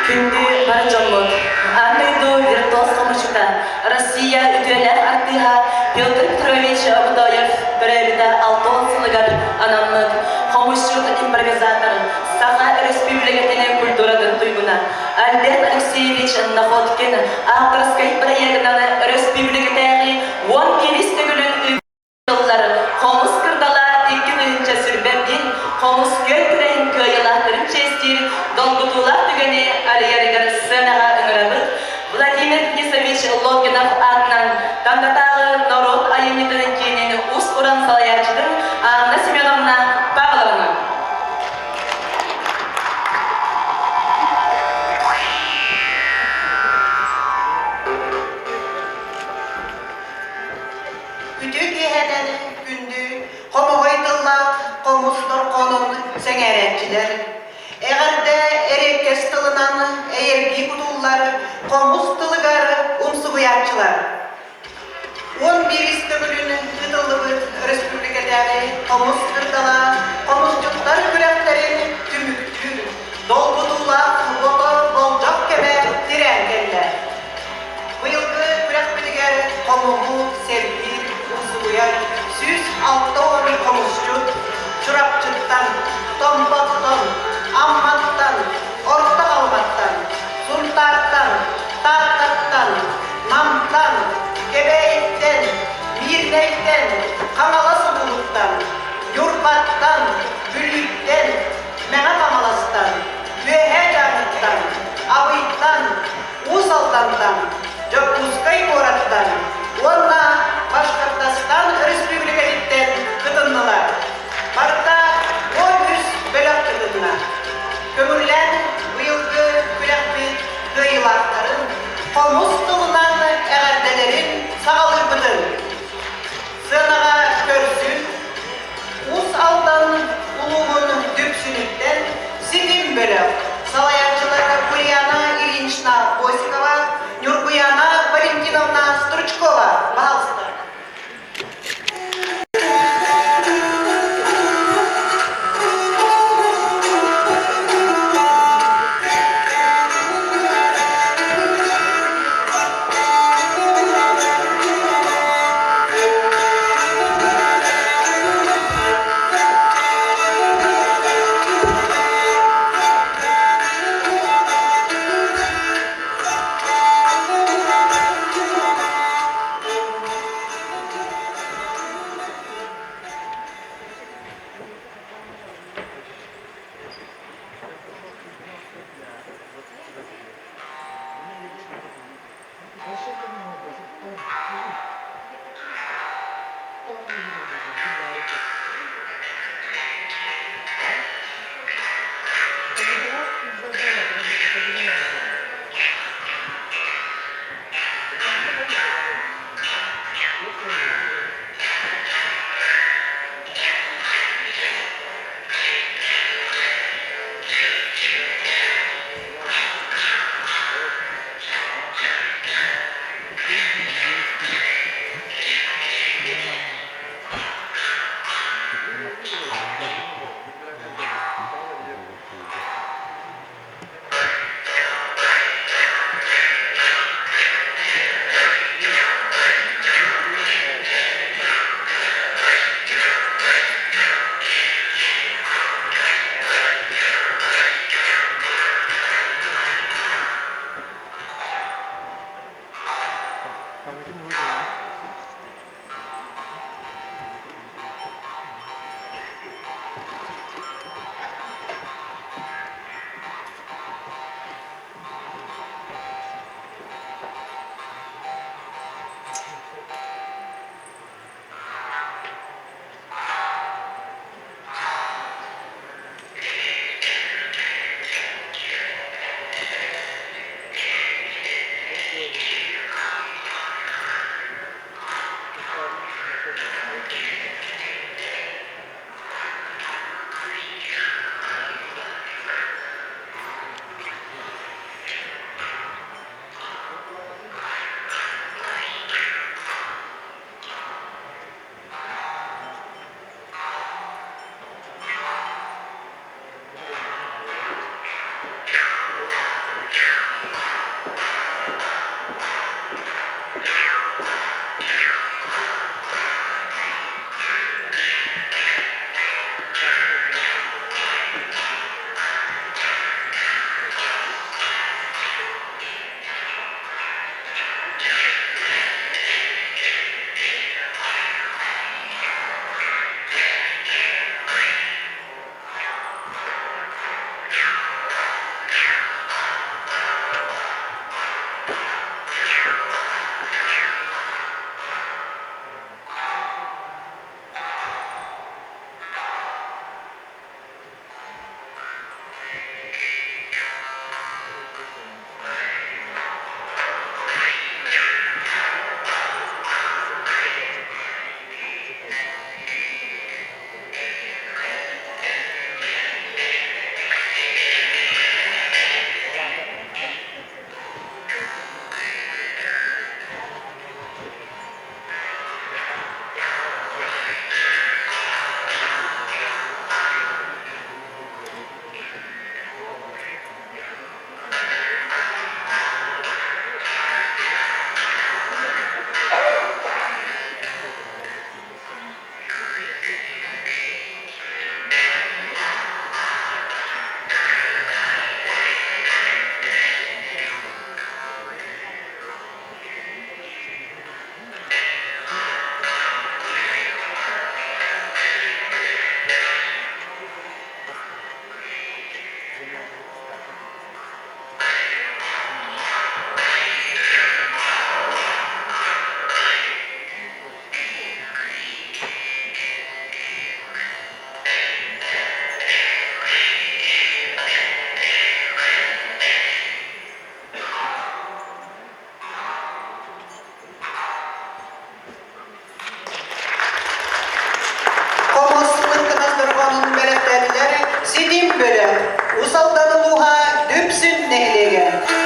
Күндү бар дьоммут, аан дойду виртуоз хомусчута, Россия үтүөлээх артыыһа Петр Петрович Обутоев төрөөбүтэ 60 сылыгар анаммыт хомусчут импровизатор, Саха Өрөспүүбүлүкэтин культуратын туйгуна Альберт Алексеевич Находкин авторскай проегынан өрөспүүбүлүкэтээҕи 11 төгүлүн Тыллар хомус кырдала 2021 хомус күөн күрэһин кыайыылаахтарын чиэстиир долгутуулаах түгэни арыйарыгар сценаҕа ыҥырабыт Владимир Денисович Логинов аатынан Тандатааҕы норуот айымньытын киинин уус-уран салайааччытын Анна Семеновна Павловна. Үтүө киэһэнэн күндү хомоҕой тыллаах хомус дорҕоонун сэҥээрээччилэр, эҕэрдэ эриэккэс тылынан эйэргии кутуллар хомус тылыгар умсугуйааччылар. 11 төгүлүн ыытыллыбыт өрөспүүбүлүкэтээҕи хомус кырдала хомусчуттар күрэхтэрин түмүктүүр долгутуулаах бото болдьох кэмэ тирээн кэллэ. Быйылгы күрэхпитигэр хомуһу сэргиир, умсугуйар 160 хомусчут Чурапчыттан, Томпоттон, Амматтан, Орто Халыматтан, Сунтаартан, Тааттаттан, Намтан, Кэбээйиттэн, Миирнэйтэн, Хаҥалас улууһуттан, Ньурбаттан, Бүлүүттэн, Мэҥэ Хаҥаластан, Үөһээ Дьааҥыттан, Абыйтан, Уус Алдантан, Дьокуускай куораттан уонна Башкортостан Өрөспүүбүлүкэтиттэн кытыннылар. Барыта 13 бөлөх кытынна. Көҥүллээн быйылгы күрэхпит кыайыылаахтарын хомус тылынан эҕэрдэлэрин саҕалыырбытын сыанаҕа көрсүн Уус Алдан улууһун Дүпсүнүттэн Ситим бөлөх салайааччылара Ульяна Ильинична Осипова, Ньургуйаана. нэһилиэгэ.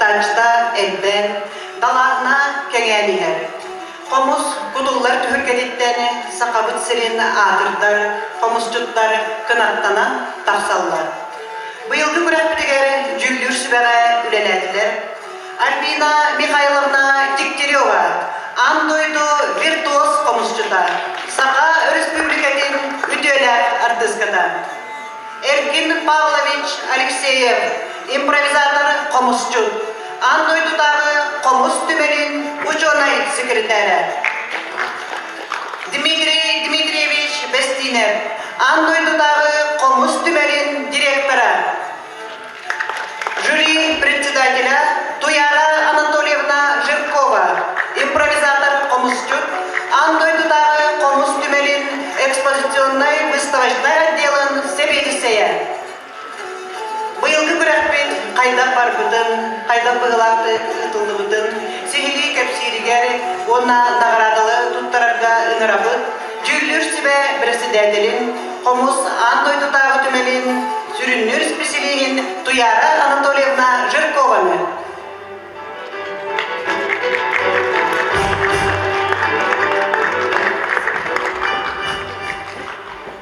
кыттааччыта элбээн, талаана кэҥээн иһэр. Хомус кутуллар түһүлгэтиттэн Сахабыт сирин аатырдар хомусчуттар кынаттанан тахсаллар. Быйылгы күрэхпитигэр дьүүллүүр сүбэҕэ үлэлээтилэр Альбина Михайловна Дегтярева, аан дойду виртуоз хомусчута, Саха Өрөспүүбүлүкэтин үтүөлээх артыыската. Эркин Павлович Алексеев, импровизатор хомусчут, аан дойдутааҕы хомус түмэлин учуонай секретарэ. Дмитрий Дмитриевич Бэстиинэп, аан дойдутааҕы хомус түмэлин директора. Жюри председателя Туяра Анатольевна Жиркова, импровизатор хомусчут, аан дойдутааҕы хомус түмэлин экспозиционнай выставочнай отделын сэбиэдиссэйэ. Быйылгы күрэхпит хайдах барбытын, хайдах быһыылаахтык ыытыллыбытын сиһилии кэпсииригэр уонна наҕараадалы туттарарга ыҥырабыт. Дьүүллүүр сүбэ председателин, хомус аан дойдутааҕы түмэлин сүрүннүүр исписэлииһин Туяра Анатольевна Жиркованы.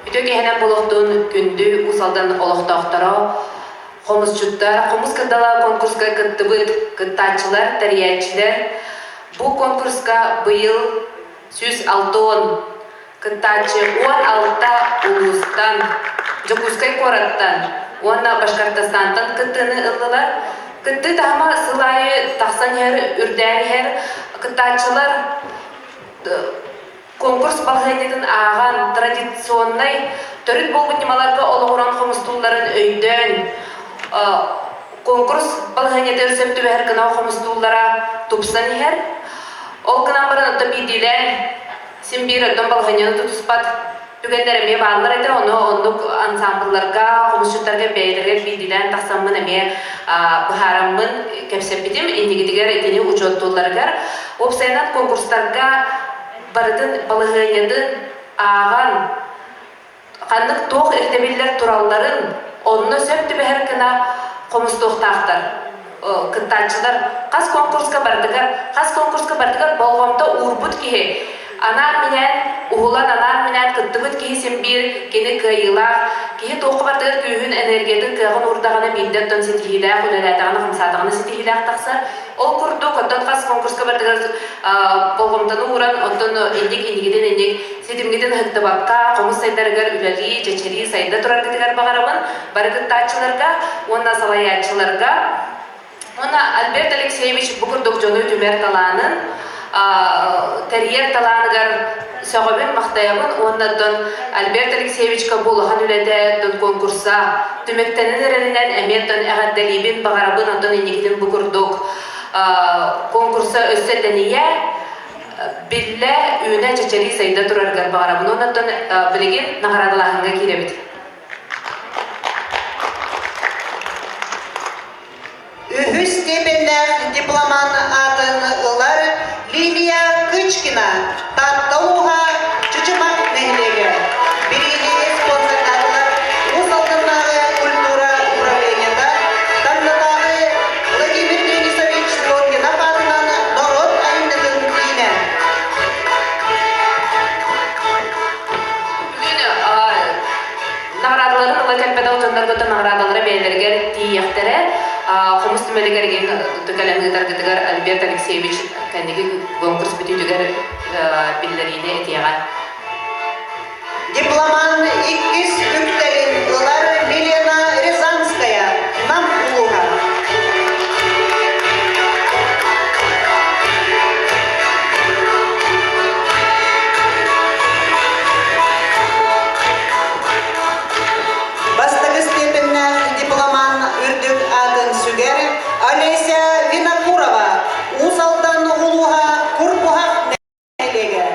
Үтүө киэһэнэн буолуохтун күндү Уус Алдан олохтоохторо, хомусчуттар, хомус кырдала конкурска кыттыбыт кыттааччылар, тэрийээччилэр бу конкурска быйыл 160 кыттааччы 16 улуустан, Дьокуускай куораттан уонна Башкортостантан кыттыыны ыллылар. Кыттыы таһыма сыл аайы тахсан иһэр, үрдээн иһэр. Кыттааччылар конкурс балаһыанньатын ааҕан, традиционнай төрүт буолбут ньымаларга олоҕуран хомустуулларын өйдөөн, конкурс балаһыанньатыгар сөп түбэһэр гына хомустууллара тупсан иһэр. Ол гынан баран оттон биирдиилээн син биир оттон балаһыанньаны тутуспат түгэннэр эмиэ бааллар этэ. Ону оннук ансамблларга, хомусчуттарга бэйэлэригэр биирдиилээн тахсаммын эмиэ быһаараммын кэпсэппитим. Инникитигэр итини учуоттуулларыгар. Уопсайынан конкурстарга барытын балаһыанньатын ааҕан ханнык туох ирдэбиллэр туралларын онно сөп түбэһэр гына хомустуохтаахтар. Кыттааччылар хас конкурска барытыгар хас конкурска барытыгар болҕомто уурбут киһи анаан-минээн уһулан анаан-минээн кыттыбыт киһи син биир кини кыайыылаах киһи туохха барытыгар күүһүн энергиятын кыаҕын уурдаҕына биирдэ оттон ситиһиилээх үлэлээтэҕинэ хамсаатаҕына ситиһиилээх тахсар. Ол курдук оттон хас конкурска барытыгар болҕомтону ууран оттон инник иннигитин инник ситимҥитин ыһыктыбакка хомус сайдарыгар үлэлии, чэчирии сайда тураргытыгар баҕарабын бары кыттааччыларга уонна салайааччыларга. Уонна Альберт Алексеевич бу курдук дьону түмэр талаанын, тэрийэр талааныгар сөҕөбүн, махтайабын уонна оттон Альберт Алексеевичка бу улахан үлэтэ оттон конкурса түмүктэнэн эрэринэн эмиэ оттон эҕэрдэлиибин, баҕарабын оттон инникитин бу курдук конкурса өссө тэнийэ, биллэ үүнэ чэчирии сайда турарыгар баҕарабын уонна оттон билигин наҕараадалааһыҥҥа киирэбит. Үһүс степеннээх дипломан аатын ылар Лилия Кычкина, Таатта улууһа, Чычымах нэһилиэгэ. Бирииһи спонсордаатылар Уус Алданнааҕы культура управлениета, Тандатааҕы Владимир Денисович Лонгинов аатынан норуот айымньытын киинэ. Бүгүн наҕараадаларын ыла кэлбэтэх дьоннорго наҕараадалара бэйэлэригэр тиийиэхтэрэ. Хомус түмэлигэр игин кэлэн ыытаргытыгар Альберт Алексеевич кэнники конкурс бүтүүтүгэр биллэриини этиэҕэ. Дипломан иккис үктэлин ылар Милена Рязанская, Нам улууһа. Бастакы степеннээх дипломан үрдүк аатын сүгэр Олеся Винокурова, Уус Алдан улууһа Курбуһах нэһилиэгэ.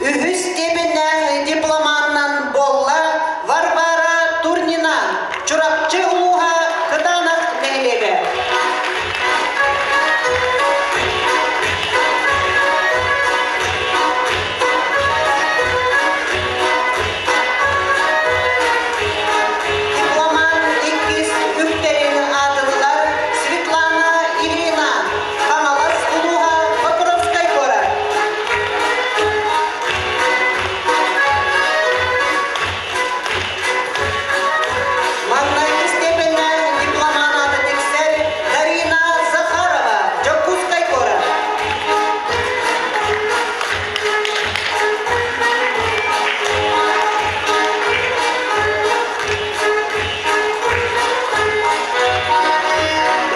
Үһүс степеннээх дипломанынан буолла Варвара Турнина, Чурапчы улууһа Кытаанах нэһилиэгэ. Дипломат иккис үктэрин аатырылар Светлана Ильина, Хаҥалас улууһа Покровскай куорат. Маҥнайгы степеннээх дипломат ааты тиксэр Дарина Захарова, Дьокуускай куорат.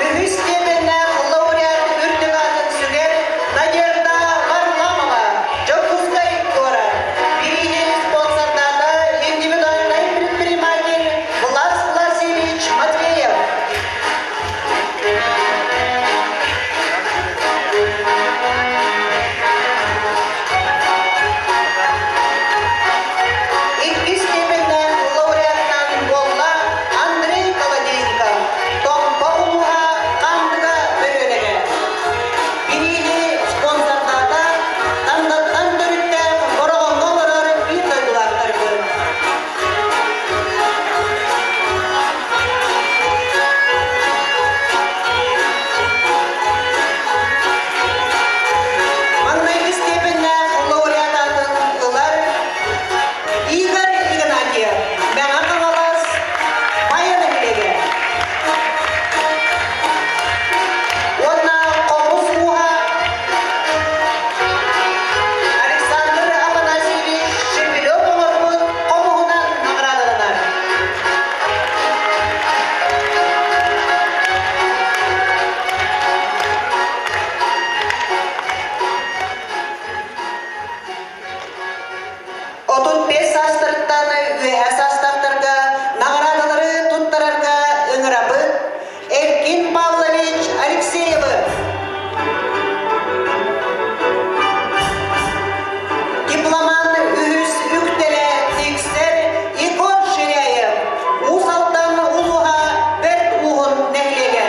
Үһүс степеннээх лауреат үрдүк аатын сүгэр Надежда Варламова, Дьокуускай куорат. Бирииһи спонсордаата индивидуальнай предприниматель Влас Власьевич Матвеев. Иккис степеннээх лауреаттан буолла Андрей Колодезников, Томпо улууһа Хандыга бөһүөлэгэ. Бирииһи спонсордаата Тандаттан төрүттээх Бороҕоҥҥо олорор биир дойдулаахтарбыт. Маҥнайгы степеннээх лауреат аатын ылар Игорь Игнатьев, Мэҥэ Хаҥалас, Майа нэһилиэгэ. Уонна хомус ууһа Александр Афанасьевич Шепелев оҥорбут хомуһунан наҕараадаланар. 35 саастарыттан үөһэ саастаахтарга наҕараадалары туттарарга ыҥырабыт Эркин Павлович Алексеевы. Дипломат үһүс үктэлэ тиксэр Егор Ширяев, Уус Алдан улууһа Бэрт Ууһун нэһилиэгэ.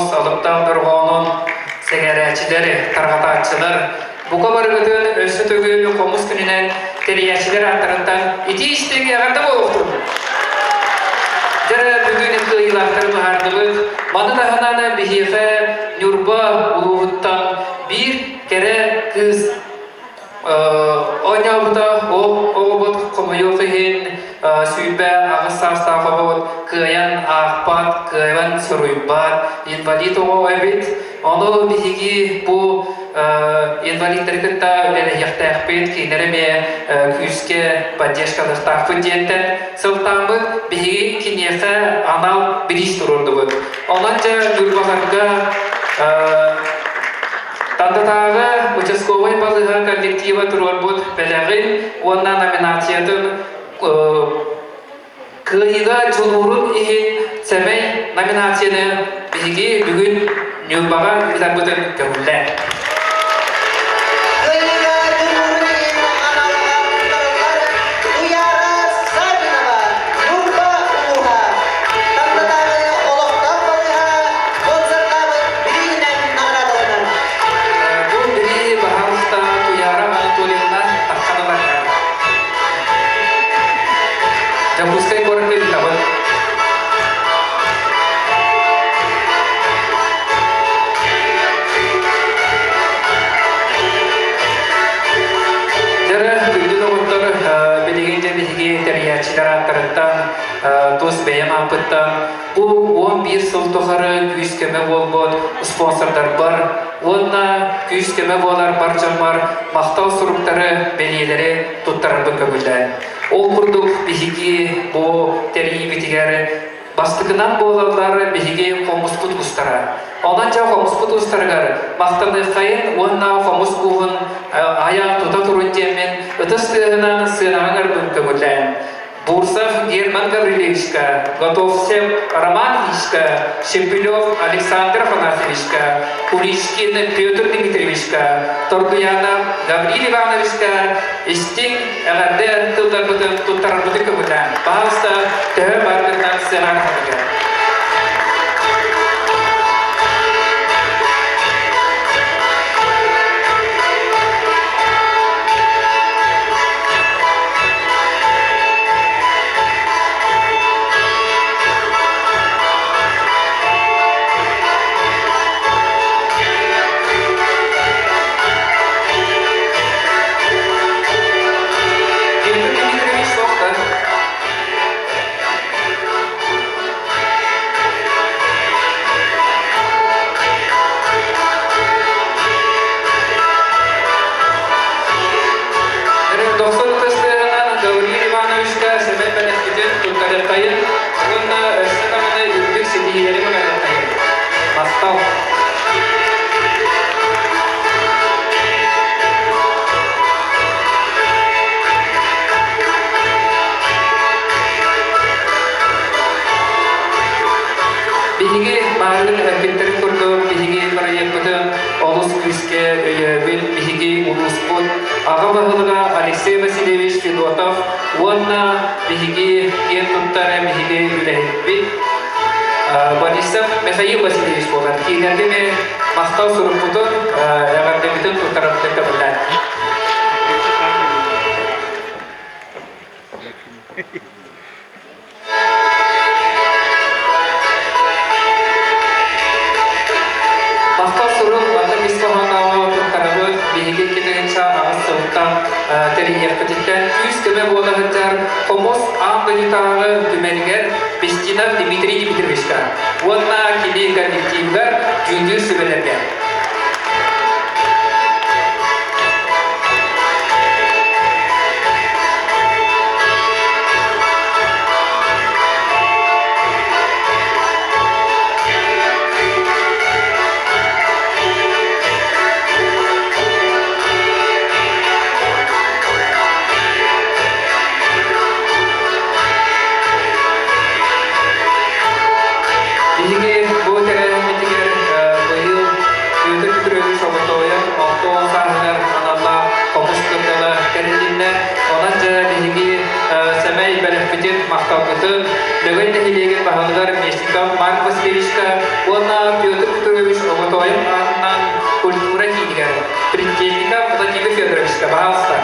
хомус алыптаах дорҕоонун сэҥээрээччилэр, тарҕатааччылар бука барыгытын өссө төгүл хомус күнүнэн тэрийээччилэр ааттарыттан итии-истиҥ эҕэрдэ буолуохтун! Дьэ, бүгүн кыайыылаахтары быһаардыбыт. Маны таһынан биһиэхэ Ньурба улууһуттан биир кэрэ кыыс Оонньообута ол оҕобут хомойуох иһин 28 саастаах оҕобут кыайан аахпат, кыайан суруйбат инвалид оҕо эбит. Ону биһиги бу инвалидтары кытта үлэлэһиэхтээхпит, кинилэри эмиэ күүскэ поддержкалыахтаахпыт диэнтэн сылтааммыт биһиги киниэхэ анал бириис туруордубут. Онон дьэ Ньурбаларга Тандатааҕы участковай балыыһа коллектива туруорбут бэлэҕин уонна номинациятын Кыайыыга дьулуурун иһин сэмэй номинацияны биһиги бүгүн Ньурбаҕа ыытарбытын көҥүллээ. Кыайыыга дьулуурун иһин аналга туттарыллар Туяра Саввинова, Ньурба улууһа. Тандатааҕы олохтоох балыыһа спонсордаабыт бирииһинэн наҕараадаланар. Бу бири баһаалыста Туяра Анатольевна таххан ыларга. Дьокуускай куоракка ыытабыт. Дьэрэ, күндү доҕоттор, билигин дьэ биһиги тэрийээччилэр ааттарыттан, тус бэйэм ааппыттан Бу 11 сыл тухары күүс-көмө буолбут спонсордарбар уонна күүс-көмө буолар бар дьоммор махтал суруктары, бэлиэлэри туттарарбын көҥүллээн. Ол курдук биһиги бу тэрийиибитигэр бастакынан буолаллар биһиги хомуспут устара. Онон дьэ хомуспут устарыгар махтаныаххайын уонна хомус ууһун айа тута турун диэммин ытыс тыаһынан сыанаҕа ыҥырбын көҥүллээн. Бурцев Герман Гаврильевичка, Готовцев Роман Ильичка, Шепелев Александр Афанасьевичка, Куличкин Петр Дмитриевичка, Торгуянов Гаврил Ивановичка истиҥ эҕэрдэ тылларбытын туттарарбытын көҥүлээн, баһаалыста төһө баргытынан сыанаҕа тахсыгар. Петр Дмитриевич Сохтар. Дохсун ытыстыаһынан Гаврил Ивановичка сэмэй бэлэхпитин туттарыаххайын уонна өссө даҕаны үрдүк ситиһиилэри баҕарыаххайын. Махтал! Биһиги баарыгын эппиттэрин курдук биһиги бырайыакпытын олус күүскэ өйөөбүт биһиги улууспут аҕа баһылыга Алексей Васильевич Федотов уонна биһиги киэн туттар биһиги үлэһиппит Борисов Михаил Васильевич буолар. Киинэргэ эмиэ махтал сурукпутун, эҕэрдэбитин туттарабытын көмөлөөн. Махтал сурук маннык ис хоһооннооҕу туттарабыт биһиги 2008 сылтан тэрийиэхпититтэн күүс-көмө буола сылдьар Хомус аан дойдутааҕы түмэлигэр Бестинов Дмитрий Дмитриевичка уонна кини коллективыгар дьүүллүүр сүбэлэргэ. Биһиги бу тэрээһиммитигэр быйыл Петр Петрович Оботоев 60 сааһыгар аналлаах хомус кырдала тэрилиннэ. Онон дьэ биһиги сэмэй бэлэхпитин, махталбытын Лөгөй нэһилиэгин баһылыгар Местников Марк Васильевичка уонна Петр Петрович Оҕотоев аатынан культура киинигэр Предельников Владимир Федоровичка баһаалыста.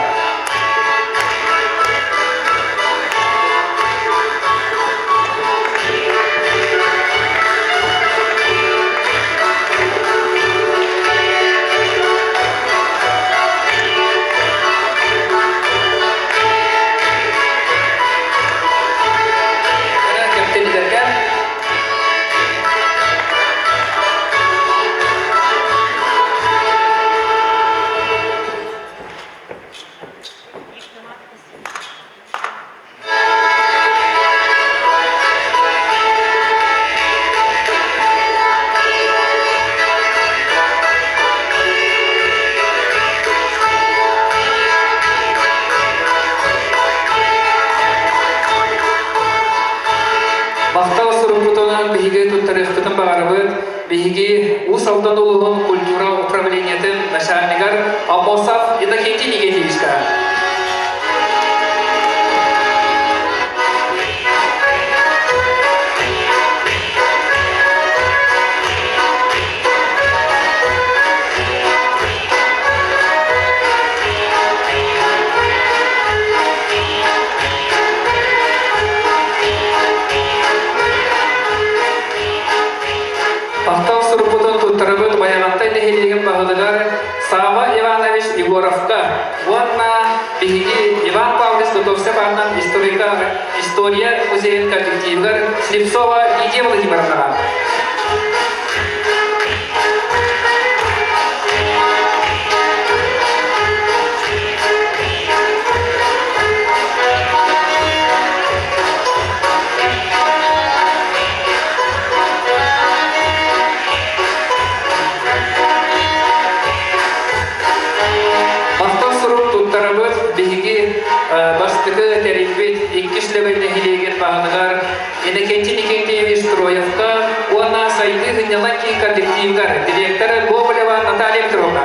Кэптэнилэргэ Махтал сурукпутунан биһиги туттарыахпытын баҕарабыт. Биһиги Уус Алдан улууһун культура управлениетын начальнигар Аммосов Иннокентий Никитичка. Махтал сурукпутун туттарабыт Байаҕантай нэһилиэгин баһылыгар Сава Иванович Егоровка уонна биһиги Иван Павлович Готовцев аатынан историка история музейын коллективыгар Слепцова Лидия Владимировнаҕа. Махтал сурук туттарабыт биһиги бастакы тэрийбит иккис Лөгөй нэһилиэгин баһылыгар Иннокентий Никентьевич Троевка уонна Сайдыы сынньалаҥ киин коллективыгар директор Гоголева Наталья Петровна.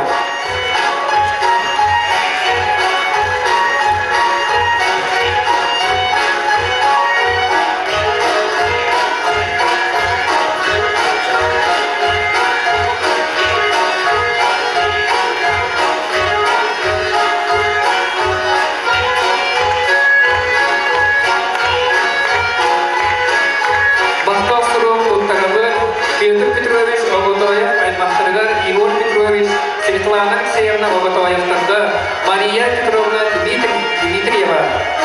Махтал сурук туттарабыт Петр Петрович Оботоев аймахтарыгар Егор Петрович, Светлана Алексеевна Оботоевтарга, Мария Петровна Дмитриева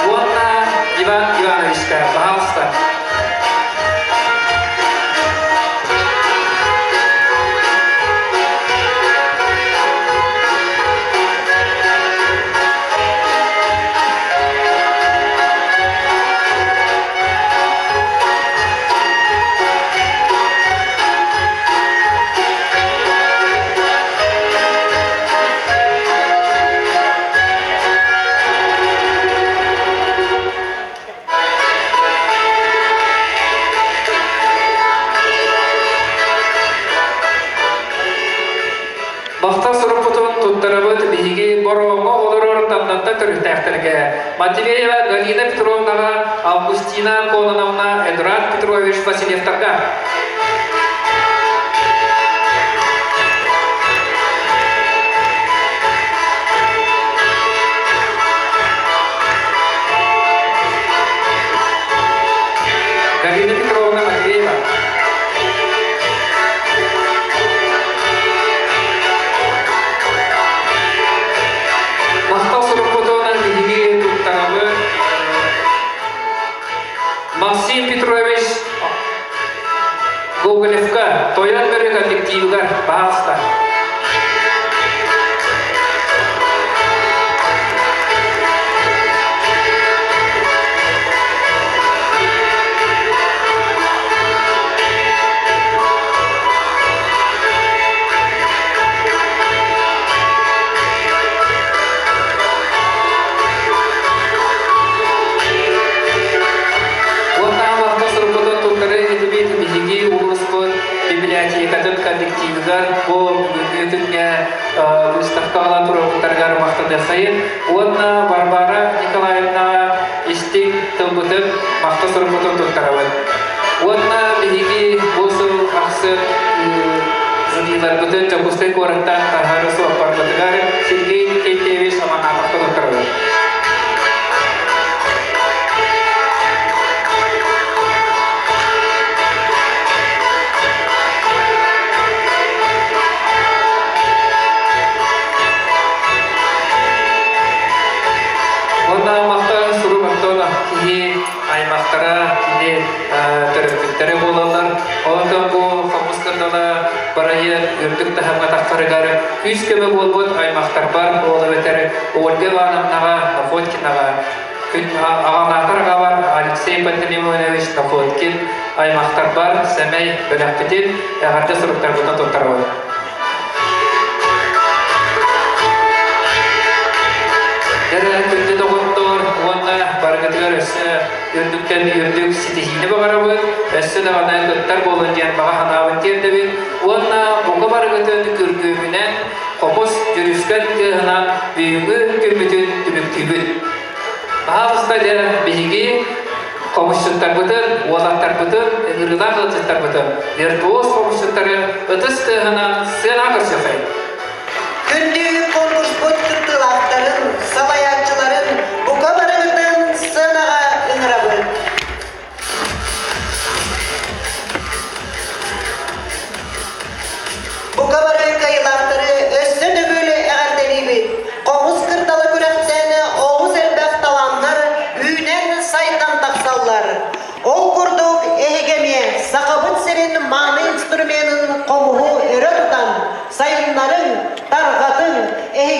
уонна Иван Ивановичка пожалуйста. Махтал сурукпутун туттарабыт биһиги Бороҕоҥҥо олорор Тамнатта төрүттээхтэргэ Матвеева Галина Петровнаҕа, Августина Кононовна, Эдуард Петрович Васильевтарга. Галина Петровна Матвеева. Махтал сурукпутунан биһиги туттарабыт Максим Петрович Гоголевка Тойон Бөрү коллективыгар баһаалыста. Уонна Аммахха суруккутун туттары этибит биһиги улууспут библиотекатын коллективыгар бу бүгүҥҥү күҥҥэ выставкаҕа туруорбуттарыгар махтаныаххайын уонна Варвара Николаевна истиҥ тылбытын, махта сурукпутун туттарабыт. Уонна биһиги бу сыл ахсын жюриларбытын Дьокуускай куораттан таһаары суоппарбытыгар Сергей Никитевич Аманатовка туттарабыт. Уонна махтал сурук Антон киһи аймахтара, кини төрөппүттэрэ буолаллар. Онтон бу хомус кырдала барайы үрдүк таһымҥа тахсарыгар күүс-көмө буолбут аймахтарбар ол эбэтэр Ольга Ивановнаҕа Находкинаҕа күн аҕалаатар аҕабар Алексей Пантелеймонович Находкин аймахтарбар сэмэй бэлэхпитин эҕэрдэ суруктарбытын туттарабыт. Дэрэ күндү доҕоттор уонна барыгытыгар өссө үрдүктэн үрдүк ситиһиини баҕарабыт, өссө даҕаны кыттар буолун диэн баҕа санаабын тиэрдэбин уонна бука барыгытын күргүөмүнэн хомус дьүрүскэн тыаһынан бүгүҥҥү күммүтүн түмүктүүбүт. Баһаалыста дьэ биһиги хомусчуттарбытын, уолаттарбытын, ыҥырыылаах ыалдьыттарбытын виртуоз хомусчуттары ытыс тыаһынан сыана көрсүөххэйин. Күндү конкурспут кыттыылаахтарын, салайааччыларын бука барыгытын сценаҕа ыҥырабыт. Бука бары кыайыылаахтары өссө төгүл эҕэрдэлиибит! Хомус кырдала күрэхтэн олус элбэх талааннар үүнэн-сайдан тахсаллар. Ол курдук эһиги эмиэ Сахабыт сирин мааны инструменын хомуһу өрө тутан, сайыннарыҥ, тарҕатыҥ, эһиги.